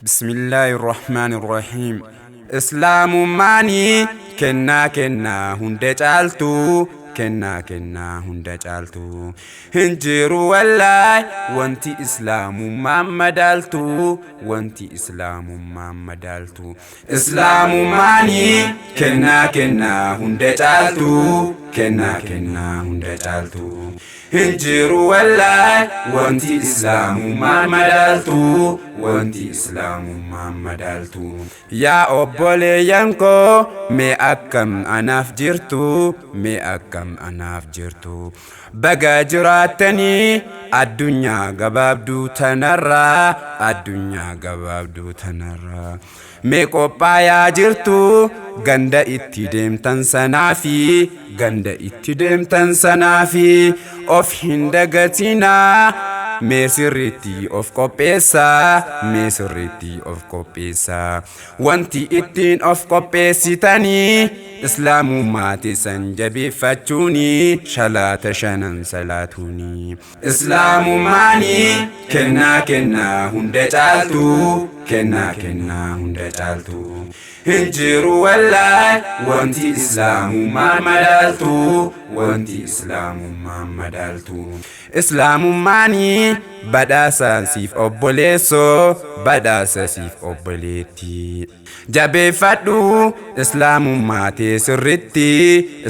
Bismillahirrahmanirrahiim. Islaamummaanii kennaa kennaa hunda caaltu, kennaa kennaa hunda caaltu. Hin jiru wallaay wanti islaamummaan madaaltu, wanti islaamummaan madaaltu. Islaamummaanii kennaa kennaa hunda caaltu, kennaa kennaa hunda caaltu. Hin jiru wallaay wanti islaamummaan madaaltu, wanti islaamummaan madaaltu. Yaa obboleeyyan koo, mee akkam anaaf jirtu, mee akkam anaaf jirtu? Baga jiraattanii addunyaa gabaabduu tanarraa, addunyaa gabaabduu tanarraa. Mee qophaayaa jirtu ganda itti deemtan sanaafi, ganda itti deemtan sanaafi of hin dagatinaa. Mee sirriitti of qopheessaa, mee sirriitti of qopheessaa. Wanti ittiin of qopheessitanii islaamummaa teessan jabeeffachuuni, shalaata shanan salaatuuni. Islaamummaanii kennaa kennaa hunda caaltu, kennaa kennaa hunda caaltu. Hin jiru wallaay wanti islaamummaan madaaltu, wanti islaamummaan madaaltu. Islaamummaanii badhaasa siif obboleessoo, badhaasa siif obboleetti. Jabeeffadhu islaamummaa tee sirritti,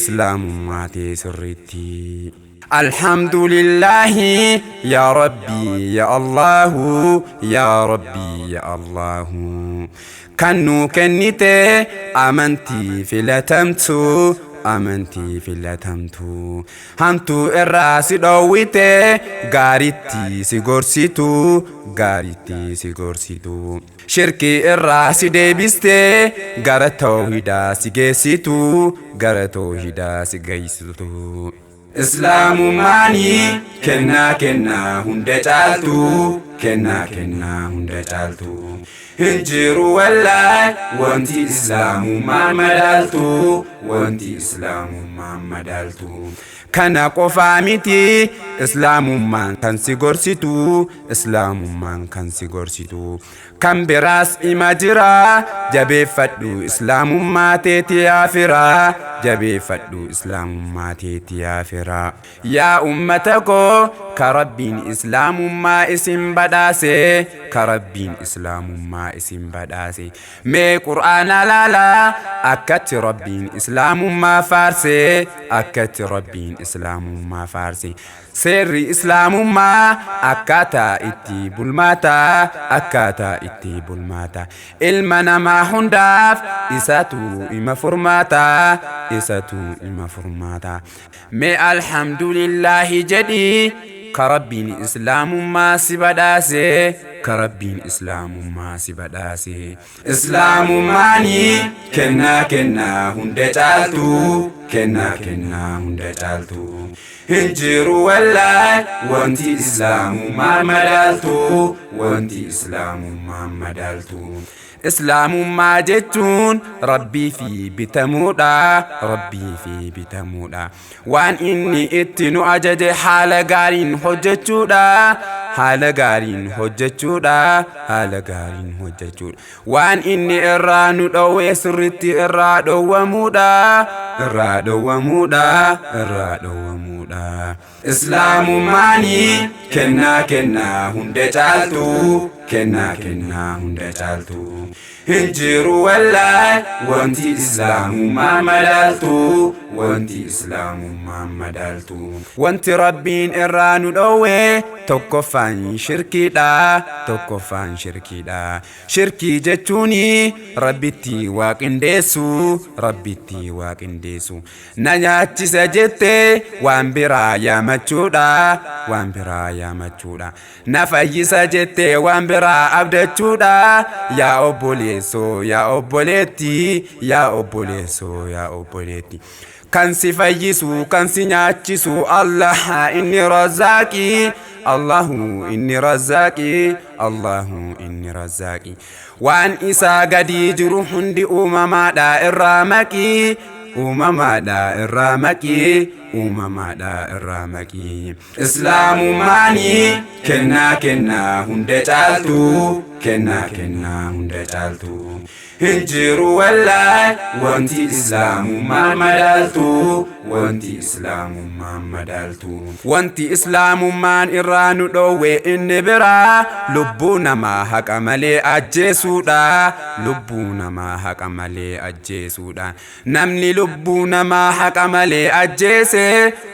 islaamummaa tee sirritti. Alhamdulillahi ya Rabbi ya Allahu, ya Rabbi ya Allahu. Kan nuu kennite amantii filatamtu, amantii filatamtu. Hamtuu irraa si dhoowwite, gaaritti si gorsitu, gaaritti si gorsitu. Shirkii irraa si deebiste, gara tawhidaa si geessitu, gara tawhidaa si geessitu. Islaamummaanii kennaa kennaa hunda caaltu, kennaa kennaa hunda caaltu. Hin jiru wallaay wanti islaamummaan madaaltu, wanti islaamummaan madaaltu. Kana qofaa miti islaamummaan kan si gorsitu, islaamummaan kan si gorsitu. Kan biraas ima jira, jabeeffadhu islaamummaa teeti yaa firaa, jabeeffadhu islaamummaa teeti yaa firaa. Yaa ummata koo, ka Rabbiin islaamummaa isin badhaase, ka Rabbiin islaamummaa isin badhaase. Mee qur'aana laalaa akkatti Rabbiin islaamummaa faarse, akkatti Rabbiin islaamummaa faarse. Seerri islaamummaa akkaataa itti bulmaataa, akkaataa itti bulmaataa. Ilma namaa hundaaf isatu ima furmaataa, isatu ima furmaataa. Mee alhamdulillahi jedhi ka Rabbiin islaamummaa si badhaase, ka Rabbiin islaamummaa si badhaase. Islaamummaanii kennaa kennaa hunda caaltu, kennaa kennaa hunda caaltu. Hin jiru wallaay wanti islaamummaan madaaltu, wanti islaamummaan madaaltu. Islaamummaa jechuun Rabbii fi bitamuudha, Rabbii fi bitamuudha. Waan inni itti nu ajaje haala gaariin hojjechuudha, haala gaariin hojjechuudha, haala gaariin hojjechuudha. Waan inni irraa nu dhoowwe sirritti irraa dhoowwamuudha, irraa dhoowwamuudha, irraa dhoowwamuudha. Islaamummaanii kennaa kennaa hunda caaltu, kennaa kennaa hunda caaltu. Hin jiru wallaay wanti islaamummaan madaaltu, wanti islaamummaan madaaltu. Wanti Rabbiin irraa nu dhoowwe tokkoffaan shirkiidha, tokkoffaan shirkiidha. Shirkii jechuun Rabbitti waa qindeessu, Rabbitti waa qindeessu. Na nyaachisa jettee waan biraa yaamachuudha, waan biraa yaamachuudha. Na fayyisa jettee waan biraa abdachuudha. Yaa obboleessoo, yaa obboleetti, yaa obboleessoo, yaa obboleetti. Kan si fayyisu, kan si nyaachisu Allah inni razzaaqi, Allahu inni razzaaqi, Allahu inni razzaaqi. Waan isaa gadi jiru hundi uumamaadha irraa maqi, uumamaadha irraa maqi, Uumamaadha irraa maqii. Islaamummaanii kennaa kennaa hunda caaltu, kennaa kennaa hunda caaltu. Hin jiru wallaay wanti islaamummaan madaaltu, wanti islaamummaan madaaltu. Wanti islaamummaan irraa nu dhoowwe inni biraa lubbuu namaa haqa malee ajjeesuudha, lubbuu namaa haqa malee ajjeesuudha. Namni lubbuu namaa haqa malee ajjeese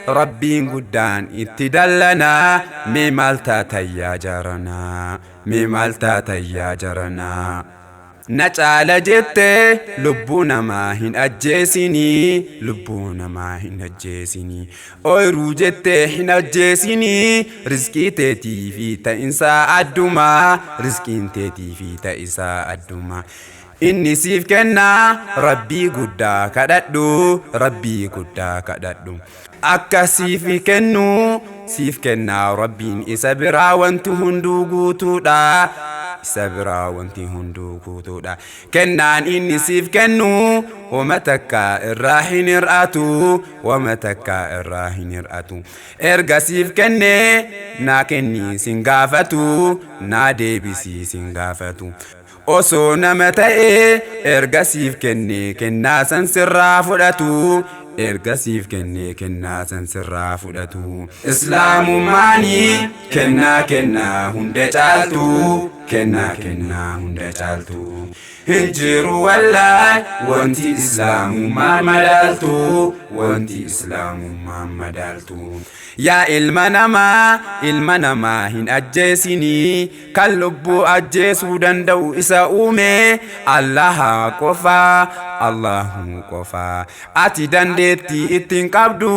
Rabbiin guddaan itti dallanaa. Mee maal taatayyaa jaranaa? Mee maal taatayyaa jaranaa? Na caala jettee lubbuu namaa hin ajjeesinii, lubbuu namaa hin ajjeesinii. Ooyiruu jettee hin ajjeesinii. Rizqii teetii fi ta'insaa addumaa, rizqiin teetii fi ta'isaa addumaa. Inni siif kennaa, Rabbii guddaa kadhadhu, Rabbii guddaa kadhadhu. Akka siif kennu siif kennaa Rabbiin, isa biraa wanti hunduu guutuudha. Isa biraa wanti hunduu guutuudha. Kennaan inni siif kennu wama takka irraa hin hir'atu, wama takka irraa hin hir'atu. Erga siif kennee naa kennii sin gaafatu, naa deebisii sin gaafatu. Osoo nama ta'ee erga siif kennee kennaa san sirraa fudhatu, erga siif kennee kennaa san sirraa fudhatu. Islaamummaanii kennaa kennaa hunda caaltu, kennaa kennaa hunda caaltu. Hin jiru wallaay wanti islaamummaan madaaltu, wanti islaamummaan madaaltu. Yaa ilma namaa, ilma namaa hin ajjeesinii. Kan lubbuu ajjeesuu danda'u isa uume Allaha qofaa, Allahu qofaa. Ati dandeettii ittiin qabdu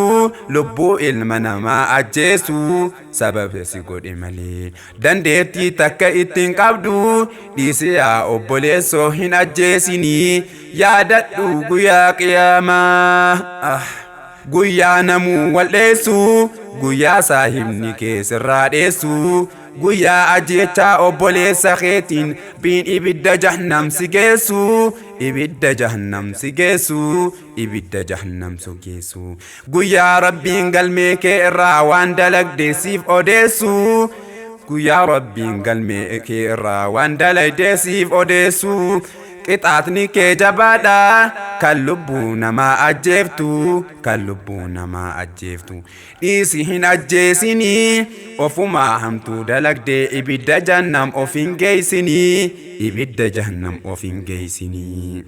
lubbuu ilma namaa ajjeesuu, sababa si godhe malee. Dandeettii takka ittiin qabdu, dhiisi yaa obboleessoo, hin ajjeesinii. Yaadadhu guyyaa qiyaamaa. Guyyaa namuu wal dheessu, guyyaa saahibni kee sirraa dheessu, guyyaa ajjeechaa obboleessa keetiin biin ibidda jahannam si geessu, ibidda jahannam si geessu, ibidda jahannam si geessu. Guyyaa Rabbiin galmee kee irraa waan dalagde siif odeessu, guyyaa Rabbiin galmee kee irraa waan dalagde siif odeessu. Qixaatni kee jabaadha kan lubbuu namaa ajjeeftu, kan lubbuu namaa ajjeeftu. Dhiisi, hin ajjeesinii. Ofumaa hamtuu dalagdee ibidda jahannam of hin geessinii, ibidda jahannam of hin geessinii.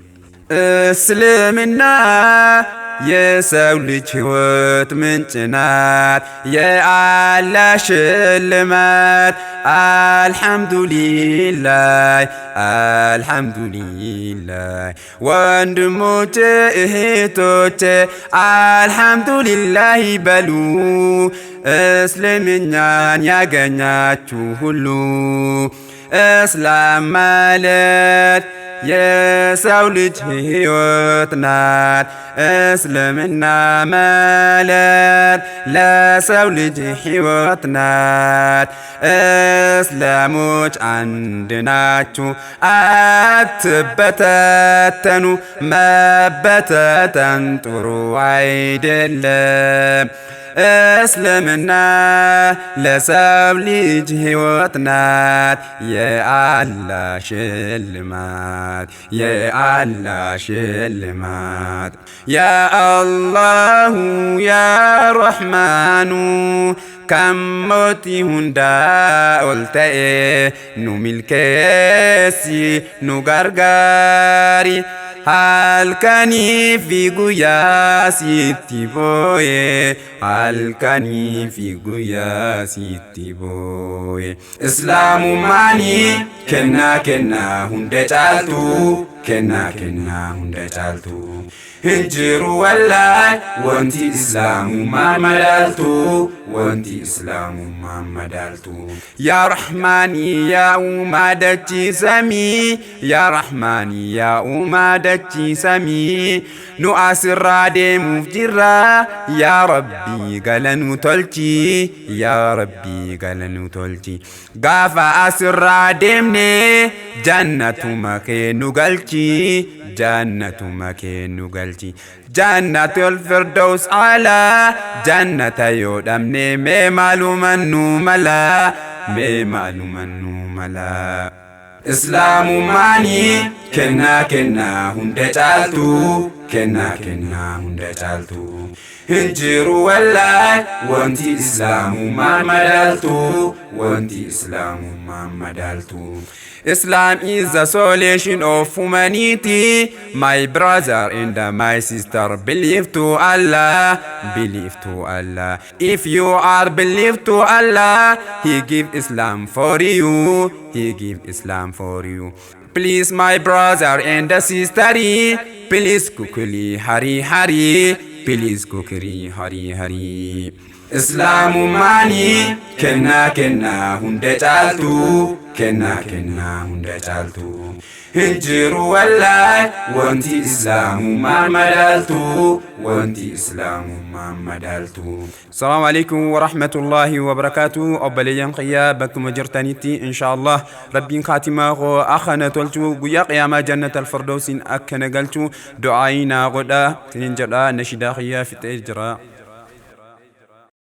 እስልምና የሰው ልጅ ሕይወት ምንጭ ናት፣ የአላህ ሽልማት። አልሐምዱሊላህ፣ አልሐምዱሊላህ። ወንድሞቼ እህቶቼ አልሐምዱሊላህ በሉ፣ እስልምናን ያገኛችሁ ሁሉ። እስላም ማለት የሰው ልጅ ሕይወት ናት። እስልምና ማለት ለሰው ልጅ ሕይወት ናት። እስላሞች አንድ ናችሁ፣ አትበታተኑ። መበታተን ጥሩ አይደለም። እስልምና ለሰው ልጅ ሕይወት ናት። የአላህ ሽልማት፣ የአላህ ሽልማት። ያ አላሁ ያ ረሕማኑ kan mootii hundaa ol ta'e, nu milkeessi, nu gargaari. Halkanii fi guyyaa sitti booye, halkanii fi guyyaa sitti booye. Islaamummaanii kennaa kennaa hunda caaltu, kennaa kennaa hunda caaltu. Hin jiru wallaay wanti islaamummaan madaaltu, wanti islaamummaan madaaltu. Yaa Rahmaanii yaa uumaa dachii samii, yaa Rahmaanii yaa uumaa dachii samii, nu asirraa deemuuf jirra, yaa Rabbii galanu tolchi, yaa Rabbii galanu tolchi. Gaafa asirraa deemne jannatuma kee nu galchi, Jannatuma kennu galchi. Jannatul Firdaus alaa. Jannata yoo dhabne mee maaluman nu mala? Mee maaluman nu mala? Islaamummaanii kennaa kennaa hunda caaltu, kennaa kennaa hunda caaltu. Hin jiru wallaay wanti islaamummaan madaaltu, wanti islaamummaan madaaltu. Islam is the solution of humanity. My brother and my sister, believe to Allah, believe to Allah. If you are believe to Allah, He give Islam for you, He give Islam for you. Please, my brother and sister, please quickly hurry, hurry, please quickly hurry, hurry. Islaamummaanii kennaa kennaa hunda caaltu, kennaa kennaa hunda caaltu. Hin jiru wallaay wanti islaamummaan madaaltu, wanti islaamummaan madaaltu. Salaamu alaikum wa rahmatullahi wa barakaatu. Obboleeyyan qiyyaa bakkuma jirtanitti, insha Allah Rabbiin kaatimaa koo akkana tolchu, guyyaa qiyaamaa jannata alfirdausiin akkana galchu du'aayii naa godha sinin jedha. Nashidaa qiyyaa fixee jira.